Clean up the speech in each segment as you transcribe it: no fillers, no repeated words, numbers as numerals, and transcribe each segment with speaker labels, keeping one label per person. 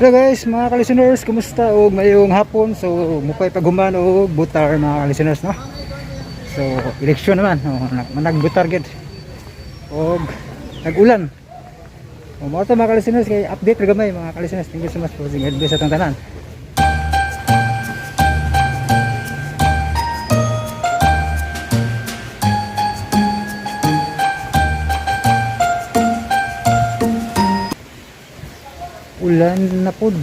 Speaker 1: Hello guys, mga ka-listeners, kumusta og mayong hapon? So, mupay paghuman og butar, mga ka-listeners, no? So, eleksyon naman, no? Managbutar gid. Og nag-ulan. O mao to, mga ka-listeners, kay update ra gamay, mga ka-listeners. Thank you so much for watching. God bless atong tanan. Ulan na pod.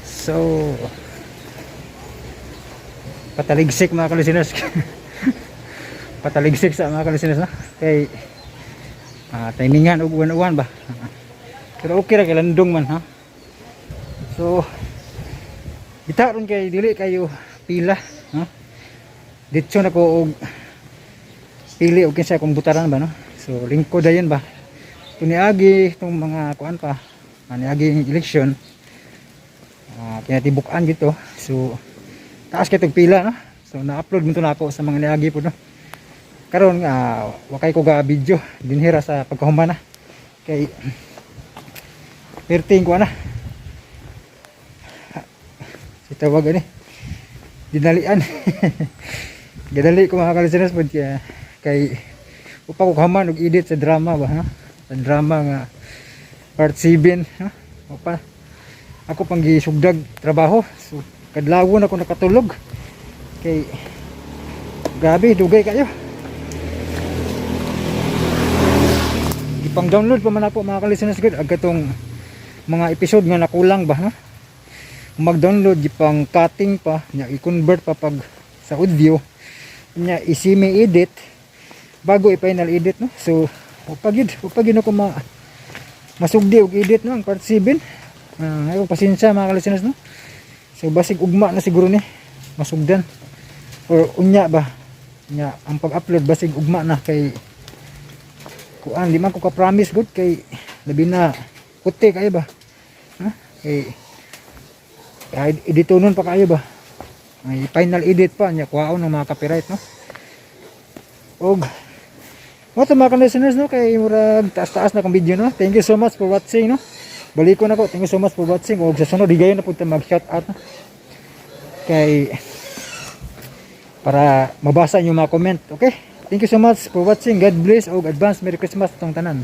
Speaker 1: So, pataligsik, mga ka-listeners. Pataligsik sa mga ka-listeners, no? Kay timingan og uwan-uwan ba. Pero okay ra kay landong man, ha. So, kita ron kay dili kayo pila, no? Ditso na ko og pili og kinsa akong butaran ba, no? So, lingkod dayon ba. Tuniagi itong mga kuan pa, niagi election, kinatibukan gito. So, taas kay tog pila, no? So, na-upload mo to na ako sa mga niagi po, no? Karon wakay ko ga video dinhira sa pagkahuman na. Kay perting ko na. Si tawag ani. Dinalian. Gadali ko, mga ka-listeners, pod kaya kay upa ko kahuman og edit sa drama ba, ha? Sa drama nga part 7, ha? Upa ako pang gisugdag trabaho. So kadlawon ako nakatulog. Kay grabe dugay kayo. Ipang download pa man ako, mga ka-listeners, gud ag katong mga episode nga nakulang ba, ha? Mag-download, ipang cutting pa nya, i-convert pa pag sa audio nya, i-semi edit bago i-final edit, no? So upag yun ako masugdi og edit, no, ang part 7. Ayo pasensya, mga ka-listeners, no? So basig ugma na siguro ni masugdan or unya ba nya ang pag-upload, basig ugma na kay kuan, di man ko ka-promise gud kay labi na kuti kayo ba, ha? Kay kahit editonon pa kayo ba, may final edit pa nya, kuhaon ng mga copyright, no? Og mo to, mga listeners, no, kay murag taas-taas na kong video, no? Thank you so much for watching, no? Balikon ako. Thank you so much for watching. Og sa sunod higayon na pud ta mag shout out, no? Kay para mabasa inyo mga comment. Okay, thank you so much for watching. God bless og advance Merry Christmas tong tanan.